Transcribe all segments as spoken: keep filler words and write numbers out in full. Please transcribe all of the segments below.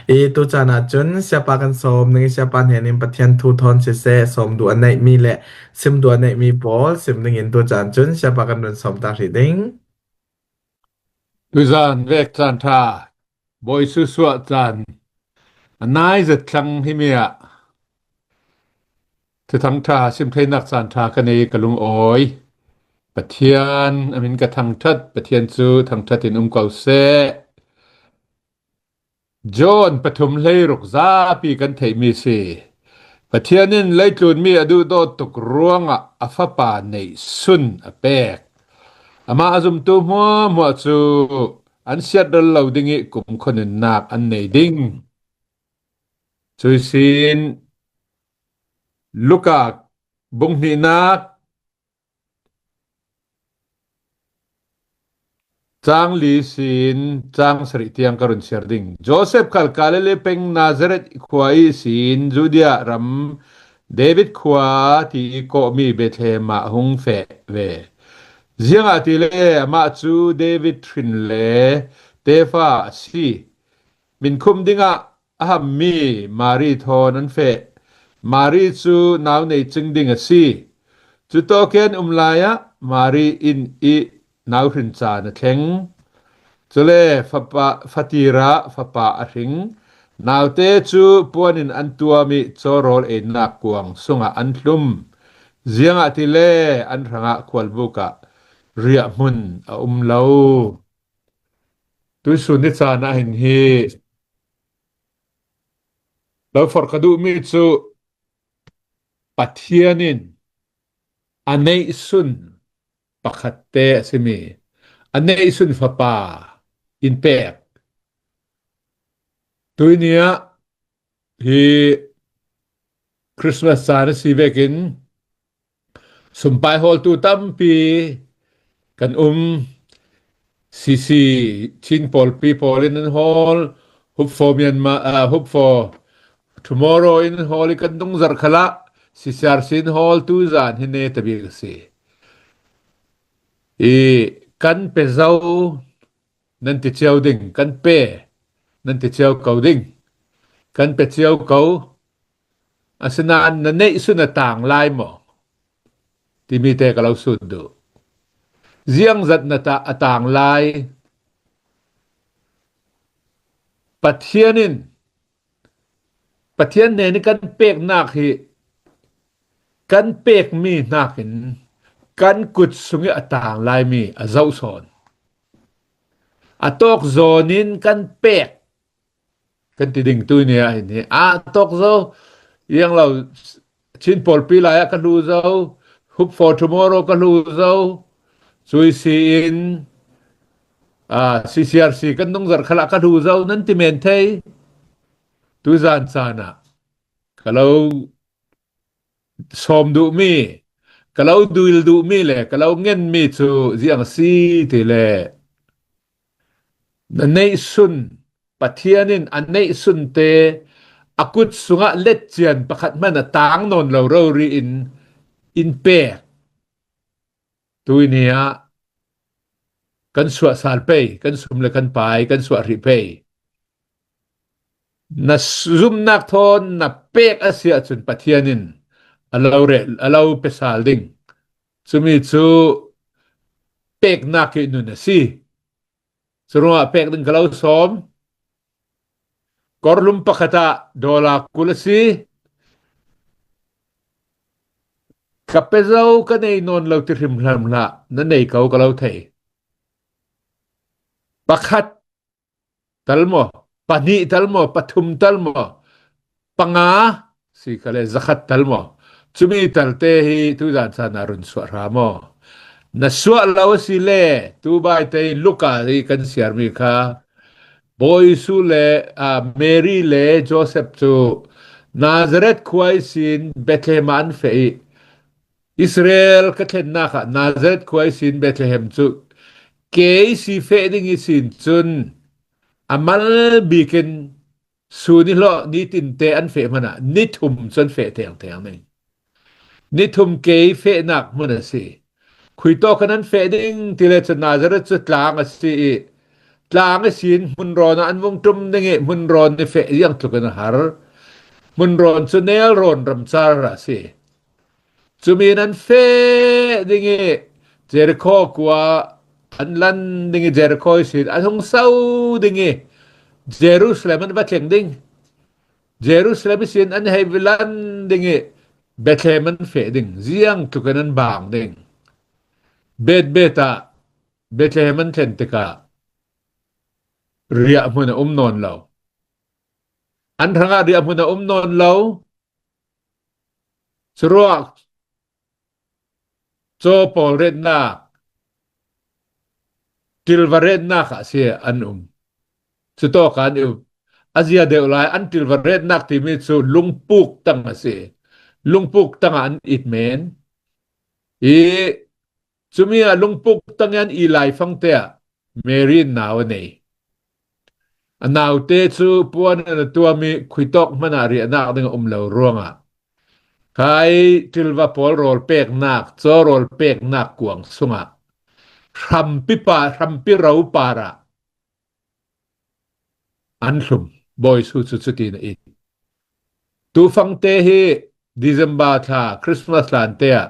I tu caan ah cun Siapa kan sawm ding i Siapa hnen in Pathian thu thawn siseh, sawm duh a neihmi le sim duh a neihmi pawl sim ding in tu caan cun Siapa kan run sawm ta hrih ding. Tuzan vek caan ṭha, Bawi Susuah caan a nai zet thlang himi ah Thuthang ṭha sim theinak caan ṭha ka nei, ka lungawi. Pathian a min ka thangṭhat, Pathian cu thangṭhat in um ko seh. John pathum hleiruk zapi kan theihmi si. Pathian in leitlunmi a duhdawt tuk ruangah a Fapa neihsun a pek. Amah a zumtu hmuahhmuah cu an siatrel lo ding i kumkhua nunnak an nei ding. Cui sin Luka bung hnihnak cang li sin cang sarih tiang ka run siar ding. Josef khal Galilee peng Nazareth khua ihsin Judea ram David khua ti i kawhmi Bethlehem ah a hung feh ve. Ziangahtile amah cu David hrin le tefa a si. Minkhum dingah a hammi Mari thawn an feh. Mari cu nau nei cing ding a si. Cutawk in um lai ah Mari inn i nauhrin caan a thleng. Cule fapa, fatir ah fapa a hring. Naute cu puan in an tuam i cawrawl einak kuang sungah an hlum. Ziangahtile an hrangah khualbuk ah riahhmun a um lo. Tuisun ni caan ah hin hi lo forh ka duhmi cu Pathian in a neihsun pakhatte a simi, a neihsun Fapa in pek. Tuini ah hi Christmas caan a si vekin sumpai hawltu tampi kan um. C C Chin pawlpi pawl in an hawl, Hope for Myanmar, ah, Hope for Tomorrow in an hawl i kan dungzarh khalah C C R C in hawl tu zan hi neta bik a si. I kan pe zo nan ti cio ding, kan pe nan ti cio ko ding, kan pe cio ko. Asinain na neihsun a tang lai maw? Timi te ka lo sut duh. Ziangzat na ta a tang lai? Pathian in, Pathian hnen i kan peknak hi kan pekmi hnakin kan kut sung i a tang laimi a zoh sawn. A tawk zawn in kan pek kan ti ding tuni ah hin hi. A tawk zo, iang lo, Chin pawlpi lai ah ka hlu zo, Hope for Tomorrow ka hlu zo, cui si in, ah, C C R C kan dungzarh khalah ka hlu zo nan ti men thei. Tuzan caan ah ka lo sawm duhmi, ka lo duil duhmi le ka lo ngenmi cu ziang a si ti le na neihsun, Pathian in a neihsun te a kut sungah letcian pakhat hmanh a tang nawn lo rori in in pek. Tui ni ah kan suah sal pei, kan sum le kan pai kan suah hrih pei. Na zumnak thawn na pek a si ahcun Pathian in a lo reh, a lo pe sal ding. Cumi cu peknak i nun a si. Curuangah pek ding ka lo sawm. Kawrhlum pakhat ah dollar kul a si. Ka pe zo, ka nei nawn lo ti hrim hrim hlah, na nei ko ka lo thei. Pakhat tal maw, pahnih tal maw, pathum tal maw, panga si kha le zakhat tal maw, cumi tal te hi tuzan caan ah run suah hra maw? Na suah lo a si le, tu bai te Luka i kan siarmi kha Bawi Jesuh le, aa, Mary le Joseph cu Nazareth khua ihsin Bethlehem ah an feh i Israel ka thlennak ah Nazareth khua ihsin Bethlehem cu ke ihsi feh ding ihsin cun a mal bik in sun i hlawh nitin te an feh hmanh ah ni thum cu an feh thengtheng ning. Ni thum ke fehnak hmun a si. Khuitawk khan an feh ding ti le cun Nazareth cu tlang a si i tlang ihsin hmunrawn ah an vung ṭum ding ih, hmunrawn ih feh ziang tluk in a har. Hmunrawn cu Nel rawn ramcar a si. Cumi in an feh ding ih, Jerikho khua an lan ding ih, Jerikho ihsin an hung so ding ih, Jerusalem an va thleng ding. Jerusalem ihsin an hei va lan ding ih, Bethlehem an feh ding, ziang tluk in an bang ding. Betbet ah Bethlehem an thlen tikah riahhmun a um nawn lo. An hrangah riahhmun a um nawn lo. Curuak caw pawl retnak, ṭilva retnak ah si an um. Cutawk ah an um. A zia deuh lai an ṭilva retnak timi cu lungpuk tang a si. Lungpuk tang ah an it men. Ih cumi ah lungpuk tang ih an i laifangte ah Mary in nau a nei. A naute cu puan in a tuam ih khuitawk hmanh ah riahnak ding a um lo ruangah khai ṭilva pawl rawl peknak, caw rawl peknak kuang sungah hrampi pa, hrampi ro parah an hlum. Bawi Jesuh cu cutin a it. Tufangte hi December thla, Christmas hlan te ah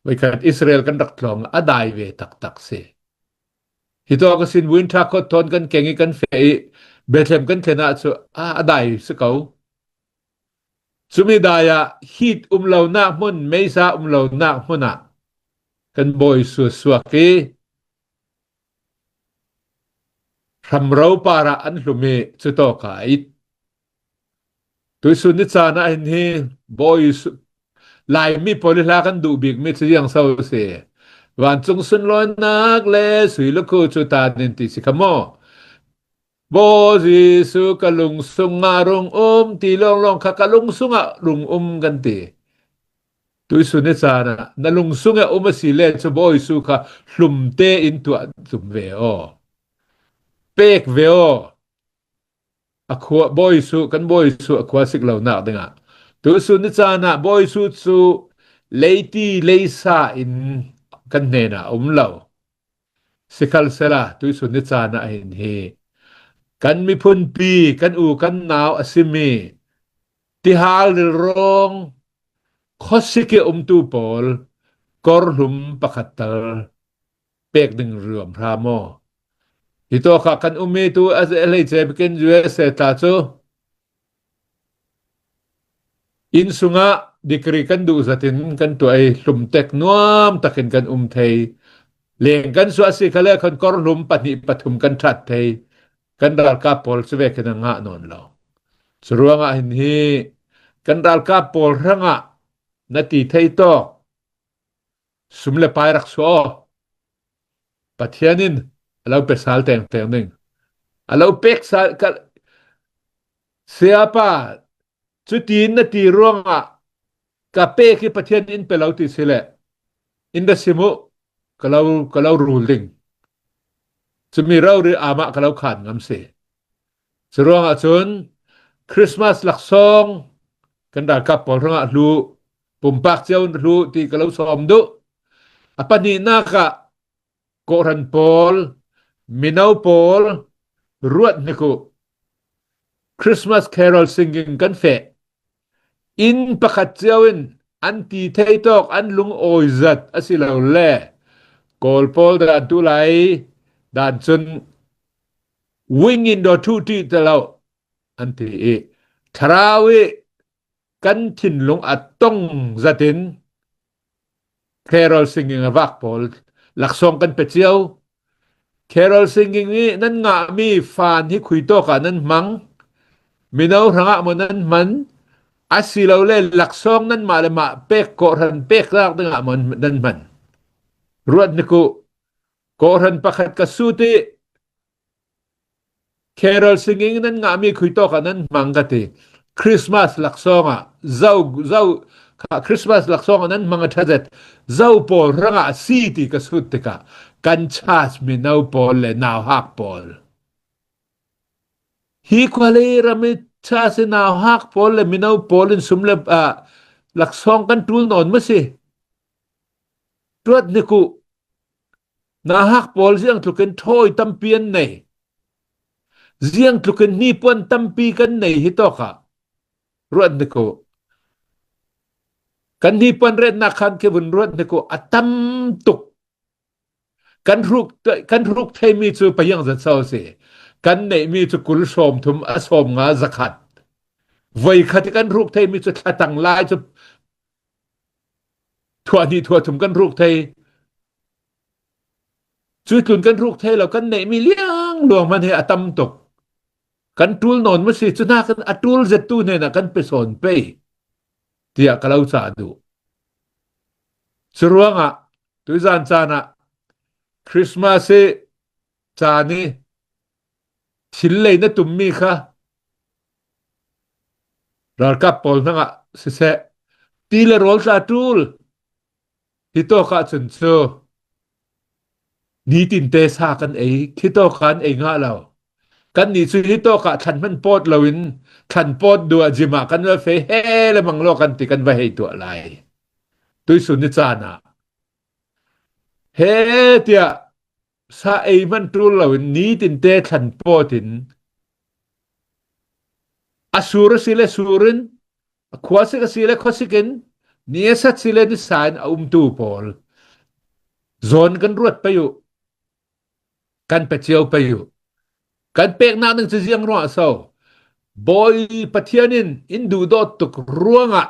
voikhat Israel kan rak tlawng a dai ve taktak si. Hitawk ihsin winter coat thawn kan keng ih kan feh ih Bethlehem kan thlen ah cu a, a dai si ko. Cumi dai ah heat um lonak hmun, meisa um lonak hmun ah kan Bawi Jesuh suak ih hramro parah an hlum ih cutawk ah a it. Tuihsun ni caan ah hin hi Bawi Jesuh, Laimi pawl ih hla kan duh bikmi cu ziang so a si. Vancung sunlawinak le sui le khu cu ta nin ti si kha maw? Bawi Jesuh ka lungsung ah rung um ti lawnglawng kha ka lungsung ah rung um kan ti. Tuihsun ni caan ah na lungsung ah um a si le cu Bawi Jesuh kha hlum tein tuah zumh ve aw. Pek ve aw. A khua Bawi Jesuh, kan Bawi Jesuh a khua sik lonak dingah tuihsun ni caan ah Bawi Jesuh cu leiti leisa in kan hnenah a um lo. Sikhalsehla tuihsun ni caan ah hin hi kan miphunpi, kan u kan nau a simi tihal rilrawng khuasik ih a umtu pawl kawrhlum pakhat tal pek ding ruam hram aw. Hitawk ah kan um ih tu a hleice bikin U S A tla cu inn sungah degree kan duh zat in kan tuah ih hlum tek nuam takin kan um thei. Leng kan suah a si kha le khan kawrhlum pahnih pathum kan ṭhat thei. Kan ralkap pawl cu vekin a ngah nawn lo. Curuangah hin hi kan ralkap pawl hrangah na ti thei tawk sum le pai rak suah aw. Pathian in a lo pe sal tengteng ding. A lo pek sal ka, Siapa, cutin na ti ruangah ka pek hi Pathian in pe lo ti si le in ra sim uh, ka lo, ka lo rul ding. Cumi rori amah ka lo khan ngam si. Curuangah cun Christmas laksawng kan ralkap pawl hrangah hluh, pumpak cio in hluh ti ka lo sawm duh. A pahnihnak ah kawhhran pawl, mino pawl, ruat hnik uh. Christmas carol singing kan feh. Inn pakhat cio in an ti thei tawk an lungawi zat a si lo le Kawl pawl dan tu lai dan cun wing in daw ṭhuh ṭih te lo an ti ih Thlarau ih kan thinlung a tong zat in carol singing a vak pawl laksawng kan pe cio. Carol singing ih nan ngahmi faan hi khui tawk ah nan hmang? Mino hrangah maw nan hman? Asilole laksawng nanmah le mah pek kawhhran peknak dingah maw nan hman? Ruat hnik uh, kawhhran pakhat ka sut ih carol singing nan ngahmi khui tawk ah nan hmang ka ti. Christmas laksawng ah zo, zo, kha Christmas laksawng ah nan hmang a ṭha zet. Zo pawl hrangah a si ti ka sut tikah kan church mino pawl le nauhak pawl, hi khualei ram ih church ih nauhak pawl le mino pawl in sum le, ah, laksawng kan ṭul nawn maw si? Ruat hnik uh, nauhak pawl ziang tlukin ṭhawi tampi an nei. Ziangtlukin hnipuan tampi kan nei hi tawkah ruat hnik uh. Kan hnipuan retnak khan kevun ruat hnik uh. A tam tuk kan hruk, kan hruk theimi cu pahiang zat so si. Kan neihmi cu kul sawmthum a sawmnga zakhat. Voikhat i kan hruk theimi cu thlatang lai cu thuah hnih thuah thum kan hruk thei. Cutlun kan hruk thei lo, kan neihmi liang luang hman hi a tam tuk. Kan ṭul nawn maw si, cu hnakin a ṭul zettu hnenah kan pe sawn pei, tiah ka lo cah duh. Curuangah tuizan caan ah Christmas i caan i thil lei na tummi kha ralkap pawl hnangah siseh, ti le rawl tla ṭul, hitawk ahcun cu nitinte sa kan ei, hitawk kan ei ngah lo. Kannih cu hitawk ah thlan hman pawt loin thlan pawt duh ah gym ah kan va feh, he le mang law kan ti, kan va hei tuah lai. Tuisun ni caan ah he tiah sa ei hman ṭul loin nitinte thlan pawt in a sur a si le sur in, a khua sik a si le khua sik in, ni a sat si le ni sa in a umtu pawl zawn kan ruat pei uh, kan pe cio pei uh. Kan peknak ding cu ziang ruangah so? Bawi Pathian in in duhdawt tuk ruangah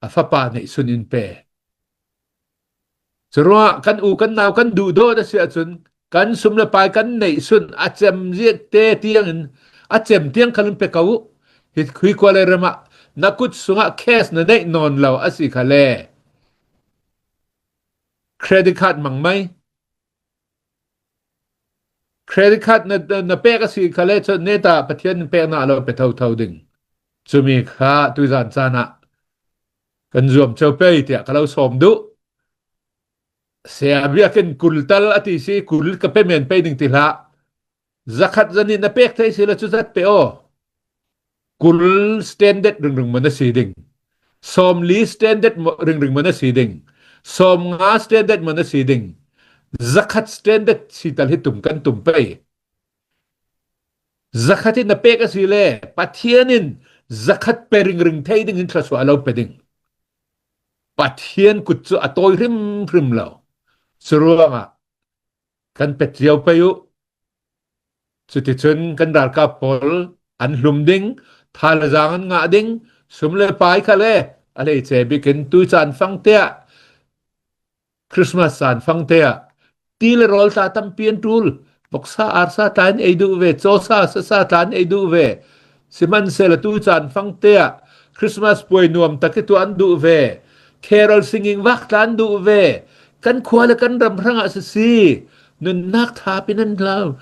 a fapa neihsun in pe. Curuangah kan u kan nau kan duhdawt a si ahcun kan sum le pai kan neihsun a cem ziahte tiangin a cem tiang khalin pe ko uh. Hi, hi khualei ram ah na kut sungah cash na neih nawn lo a si khal le credit card mang mai. Credit card na, na, na pek a si khal le cu neta Pathian in peknak a lo pe thotho ding. Cumi kha tuizan caan ah kan zuam cio pei tiah ka lo sawm duh. Saya biakinn kul tal a ti si, kul ka pe men pei ding ti hlah. Zakhat zahnih na pek thei si le cu zat pe aw. Kul standard ringring maw na si ding? Sawmli standard maw, ringring maw na si ding? Sawmnga standard maw na si ding? Zakhat standard si tal hi tum kan tum pei. Zakhat in na pek a si le Pathian in zakhat pe ringring thei ding in thluasuah a lo pe ding. Pathian kut cu a tawi hrimhrim lo. Curuangah kan pe cio pei uh. Cuticun kan ralkap pawl an hlum ding, tha le zaang an ngah ding, sum le pai khal le a hleice bikin tui caan fangte ah, Christmas caan fangte ah ti le rawl tla tampi an ṭul. Voksa arsa tla in ei duh ve, cawsa sasa tla in ei duh ve. Sihmanhsehlaw tui caan fangte ah Christmas puai nuam tak i tuah an duh ve. Carol singing vak tla an duh ve. Kan khua le kan ram hrangah sisi nunnak thap in an hlau.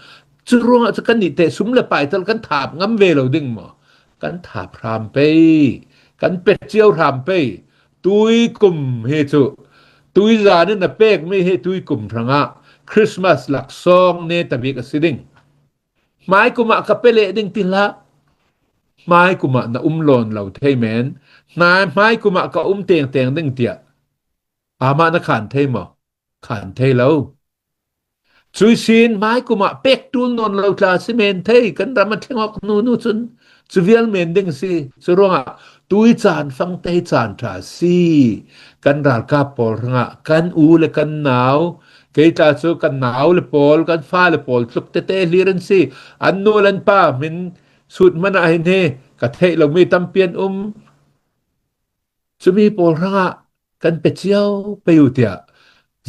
Cu ruangah cu kannih te sum le pai tal kan thap ngam ve lo ding maw? Kan thap hram pei, kan pe cio hram pei. Tuikum hi cu, tuizan in a pekmi hi tuikum hrangah Christmas laksawng neta bik a si ding. Hmai kum ah ka pe leh ding ti hlah. Hmai kum ah na um lawn lo thei men. Hna-, hmai kum ah ka um tengteng ding tiah amah na khan thei maw? Khan thei lo. Cui sin hmai kum ah pek ṭul nawn lo tla si men thei, kan ram a thleng awk hnu hnu cun cu vial men ding si. Cu ruangah tui caan fangte hi caan ṭha si. Kan ralkap pawl hrangah kan u le kan nau, kei tla cu kan nau le pawl, kan fa le pawl tluk tete hlir an si. An nu le an pa hmin sut hmanh ah hin hi ka theih lomi tampi an um. Cumi pawl hrangah kan pe cio pei uh tiah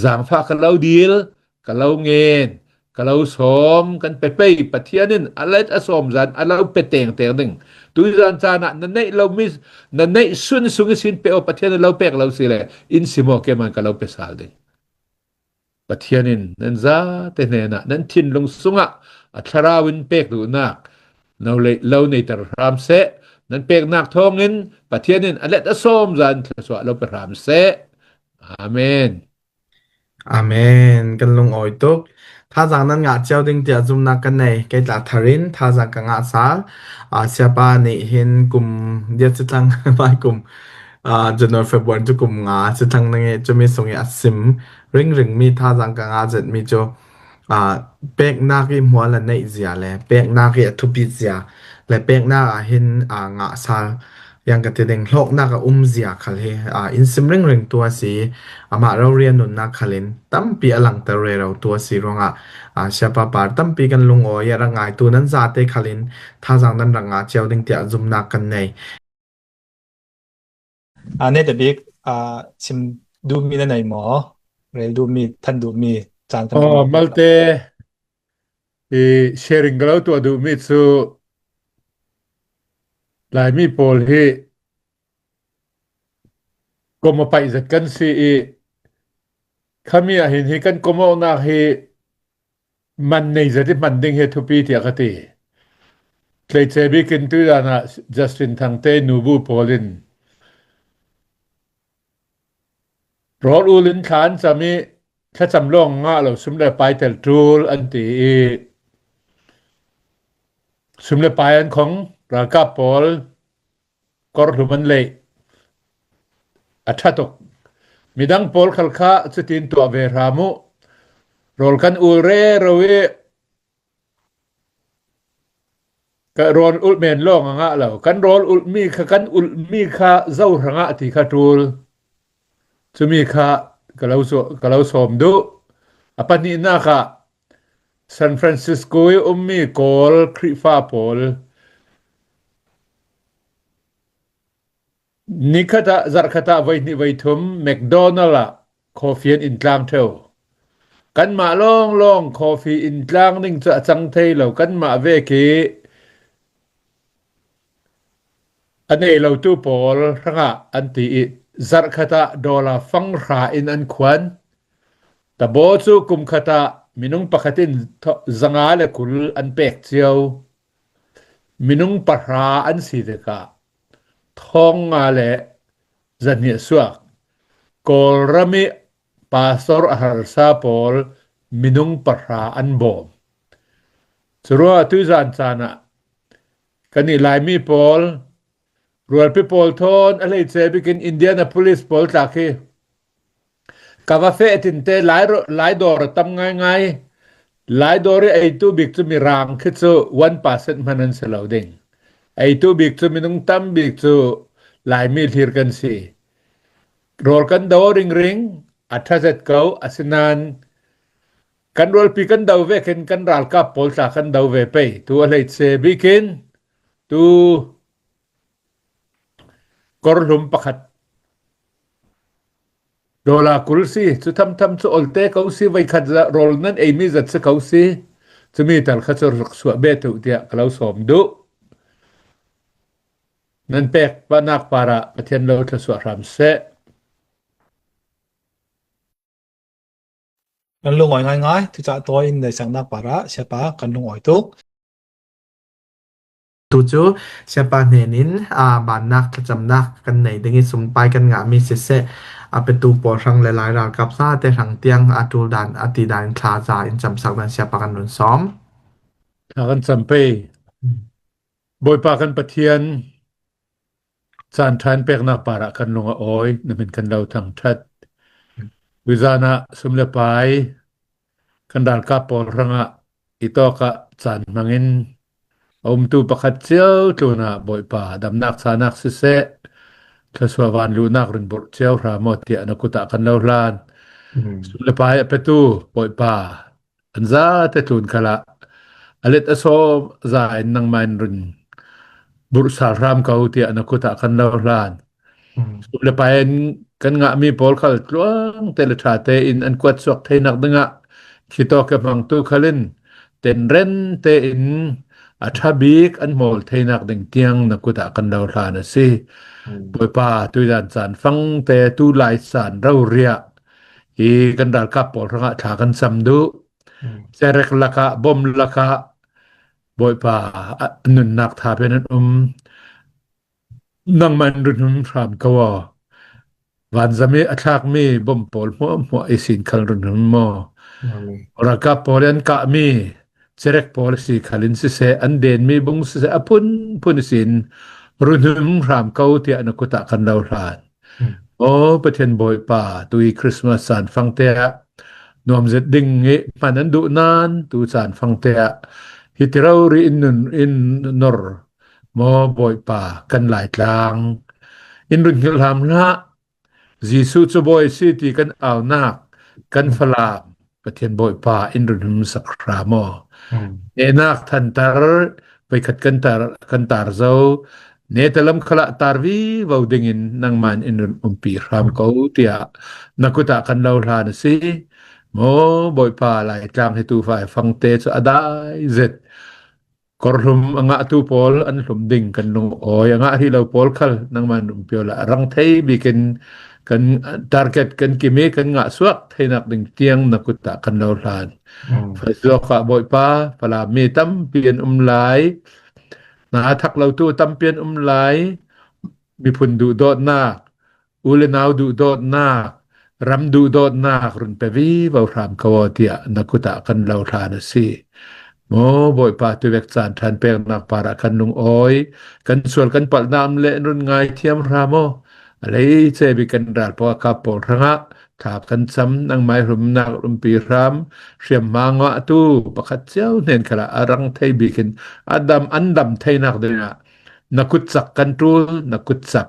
zaangfah ka lo dil, ka lo ngen, ka lo sawm, kan pe pei. Pathian in a let a sawm zan a lo pe tengteng ding. Tuizan caan ah na neih lomi, na neih sun sung ihsin pe aw, Pathian in lo pek lo si le in si maw, keimah in ka lo pe sal ding. Pathian in nan zate hnenah nan thinlung sungah a thlarau in pek duhnak no le-, lo neiter hram seh. Nan peknak thawngin Pathian in a let a sawm zan thluasuah lo pe hram seh. Amen. Amen. Kan lungawi tuk. Thazaang nan ngah cio ding tiah zumhnak kan nei. Kei tla thar in thazaang ka ngah sal. Aa, siapa nih hin kum dia cithlang, mai kum, aa, January, February cu kum nga cithlang ning i cumi sung i a sim ringring mi thazaang ka ngah zetmi cu aa, peknak i hmual a neih zia le peknak i a thupit zia le peknak ah hin, aa, ngah sal yang ka ti ding, hlawknak a um zia khal hi, aa, in sim ringring tu a si. Amah rori a nunnak khalin tampi a langter rero tu a si ruangah, aa, siapa par tampi kan lungawi a rak ngaitu nan zate khalin thazaang nan rak ngah cio ding tiah zumnak kan nei. Aa, nei ta bik, aa, sim duhmi na nei maw? Rel duhmi, thanh duhmi, caan kan Aw, duhmi. Malte, i sharing ka lo tuah duhmi cu Laimi pawl hi kom a paih zet kan si i, khami ah hin hi kan kom awknak hi man nei zet i hman ding hi a thupi tiah ka ti. Tleice bikin tuizan ah Justin Thangte nubu pawl in rawl ul in thla an cam i thlacam lawng ngah lo sum le pai tel ṭul an ti i sum le pai an khong ralkap pawl kawrhlum an leih a ṭha tuk. Midang pawl khal kha cutin tuah ve hram uh. Rawl kan ul rero i ka rawl ulh men lawng a ngah lo. Kan rawl ulhmi kha, kan ulhmi kha zo hrangah ti kha ṭul. Cumi kha ka lo, ka lo sawm duh. A pahnihnak ah San Francisco i ummi Kawl Khrihfa pawl nikhat ah, zarhkhat ah voihnih voithum McDonald ah coffee an in tlang ṭheu. Kanmah lawnglawng coffee in tlang ding cu a cang thei lo, kanmah vek i a nei lotu pawl hrangah an ti i zarhkhat ah dollar fanghra in an khuan. Tabaw cu kum khat ah minung pakhat in tho-, zanga le kul an pek cio. Minung pahra an si tikah thawng nga le zahnih a suak. Kawlram i pastor a harsa pawl minung pahra an bawm. Curuangah tuizan caan ah kan i Laimi pawl, rualpi pawl thawn a hleice bikin Indianapolis pawl tla khi ka va feh tinte lai ro-, lai dawr a tam ngaingai. Lai dawr i eitu bik cu Mirang khi cu one percent hman an si lo ding. Eitu bik cu minung tam bik cu Laimi thlir kan si. Rawl kan do ringring, a ṭha zet ko, asinain kan rualpi kan do vekin kan ralkap pawl tla kan do ve pei. Tu a hleice bikin, tu kawrhlum pakhat dollar kul si, cu thamtham cu olte ko si, voikhat zat rawl nan eimi zat si ko si, cumi tal kha cu rak suah bet uh tiah ka lo sawm duh. Nan pek pahnak parah Pathian lo thluasuah hram seh. Kan lungawi ngaingai, tucah tawi in leisannak parah siapa kan lungawi tuk. Tu cu siapa hnen in, aa, bannak thlacamnak kan nei ding i sumpai kan ngahmi siseh, a petu pawl hrang le lai ralkap zate hrang tiang a ṭul dan, a ti dan in thla za in camsak dan siapa kan run sawm. Thla kan cam pei. Hmm. Bawipa kan Pathian, caan ṭha in peknak parah kan lung a awi, na hmin kan lo thangṭhat. Tuizan ah sum le pai kan ralkap pawl hrangah i tawkah caan hmangin a umtu pakhat cio tlunah Bawipa damnak cahnak siseh, thluasuah van luhnak rinburh cio hram aw tiah na kut ah kan lo hlan. Hmm. Sum le pai a petu Bawipa, an zate tlun khalah a let a sawm za in nangmah in run burh sal hram ko tiah na kut ah kan lo hlan. Hmm. Sum le pai in kan ngahmi pawl khal tluang te le ṭha tein an kuat suak theinak dingah khitawk i hmangtu khal in tenren tein a ṭha bik an hmawl theinak ding tiang na kut ah kan lo hlan a si. Hmm. Bawipa, tuizan caan fangte tu lai caan rori ah i kan ralkap pawl hrangah thla kan cam duh. Hmm. Cerek lakah, bom lakah, Bawipa, a nunnak thapen an um. Nangmah in run hum hram ko aw. Vanzam i a thlakmi bom pawl hmuahhmuah ihsin khal run hum maw? Amen. Ralkap pawl i an kahmi cerek pawl si khal in siseh, an denmi bung siseh, a phunphun ihsin run hum hram ko tiah na kut ah kan lo hlan. Hmm. Aw Pathian Bawipa, tu i Christmas caan fangte ah nuam zet ding i hman an duh nan tu caan fangte ah hiti rori in nun in nor maw Bawipa, kan Laitlang in run hngilh hram hlah. Jesuh cu Bawi si ti kan aunak kan Falam Pathian Bawipa in run humsak hram aw. Nehnak thantar, voikhat kan tar, kan tar zo, neta lam khalah tar vivo dingin nangman in run umpi hram ko tiah na kut ah kan lo hlan a si. Maw Bawipa, Laitlang hi tu fai fangte cu a dai zet. Kawrhlum a ngahtu pawl an hlum ding kan lungawi, a ngah hrih lo pawl khal nangman rumpio la rang thei bikin kan target kan kimi kan ngah suak theinak ding tiang na kut ah kan lo hlan. Faizawk ah Bawipa, Falam mi tampi an um lai, na thak lotu tampi an um lai, miphun duhdawtnak, u le nau duhdawtnak, ram duhdawtnak run pe vivo hram ko aw tiah na kut ah kan lo hlan a si. Maw Bawipa, tuvek caan ṭhan peknak parah kan lungawi, kan sual kan palhnak um le in run ngaithiam hram aw. A leice bik kan ral pawl a kap pawl hrangah thla kan cam, nangmai hrumnak rumpi hram hriamhma ngahtu pakhat cio hnen khalah a rang thei bikin a dam an dam theinak dingah na kutcak kan ṭul, na kutcak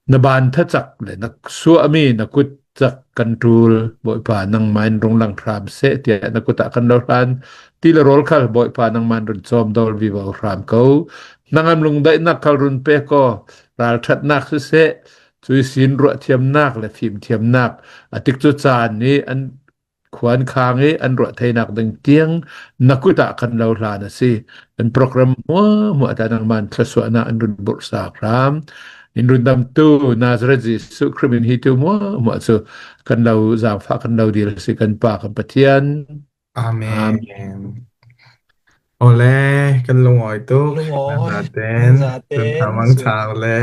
na ban thacak le na suahmi na kutcak kan ṭul. Bawipa, nangmah in rung lang hram seh tiah na kut ah kan lo hlan. Ti le rawl khal Bawipa nangmah in run cawmdawl vivo hram ko. Hnangam lungdaihnak khal run pek aw. Ralṭhatnak siseh, cuih sin ruahthiamnak le fimthiamnak a tikcu caan nih an khuan khang i an ruah theinak ding tiang na kut ah kan lo hlan a si. Kan program hmuahhmuah ta nangmah in thluasuahnak in run burhsak hram. In rundamtu Nazareth Jesuh Khrih min hi tu hmuahhmuah cu kan lo zaangfah kan lo dil a si kan Pa kan Pathian. Amen. Amen. Awle, kan lungawi tuk. Lungawi. Zaten, zaten, kan thamang sun. Chau le.